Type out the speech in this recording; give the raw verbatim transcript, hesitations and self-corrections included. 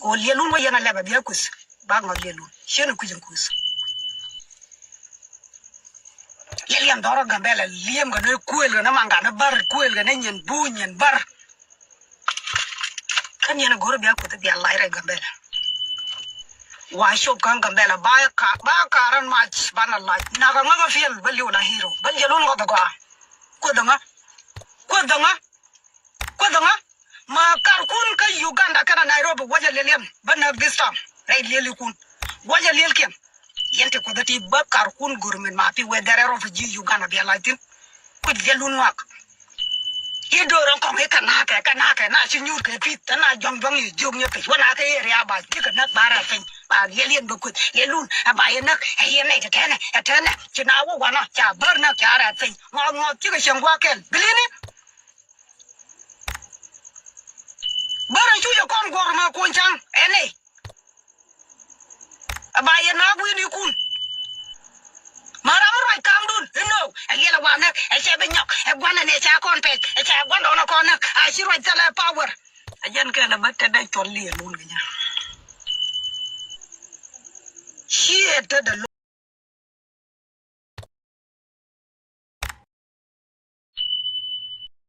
Kɛ ɣöö liɛl wun wä yɛn a lɛp a bia kuth. Bak ŋɔth liɛl wun. Cieni kui̱c in kuth. Liɛl yɛn dhɔrɔ Gambɛla liɛm kɛ ni kuël kɛ ni maŋ kɛ ni bär kuël kɛ ni nyin buny nyin bär. Kä ni yɛn a go̱r bia kuth bia lac rɛy Gambɛla. Wa cop kä Gambɛla ba ka ba ka run mac banɛ lac. Nak a ŋä kɛ fiɛl bä liw la hero. Bä liɛl wun ŋɔth a gɔaa. Kuoth a ŋä. Kuoth a ŋä. Kuoth ŋa? Ma karkun kä Uganda kɛnɛ Nairobi guɔcɛ liɛliɛn bä näk this time. Rɛy liɛlikun guɔcɛ liɛlkiɛn. Yɛn ti kuoth ti bä karkun gurmin ma pi wee dhɛrɛ refugee Uganda bia lac thin. Kuc liɛlun ŋuak. I̱ do̱r ɛn kɔŋ i̱ kɛ na̱a̱kɛ kɛ na̱a̱kɛ na ci nyuur kɛ pi̱th tɛ na juɔ̱ŋ juɔ̱ŋ i̱ jiök nyɛ pec wä na̱a̱kɛ i̱ ria̱a̱ ba ji̱ kɛ näk ba rɛl piny ba liɛliɛn bä kueth liɛlun ɛ ba yɛ näk ɛ yɛn nɛy tɛ tɛnɛ ɛ tɛnɛ ci na wä wanɔ ca bär näk ca rɛl piny ŋɔth ŋɔth cikɛ cieŋ gua̱a̱ kɛl bilini. Bärä cu yɛ kɔn guɔr ma kuɔn ca̱ŋ ɛn ɛ. Ɛ ba yɛ naak wi̱i̱ ni kun. Ma ram mi ruac kamdun inɔ ɛ liɛl ɛ wanɛ ɛ cɛ bi nyɔk ɛ guanɛ nɛ ca kɔn pɛc ɛ ca guandɔn ɛ kɔn näk a ci ruac thilɛ power. Ɛ jɛn kɛl ɛ bä tɛt dee cɔl liɛl wun kɛ jɛ. Ci ɛ tɛt dee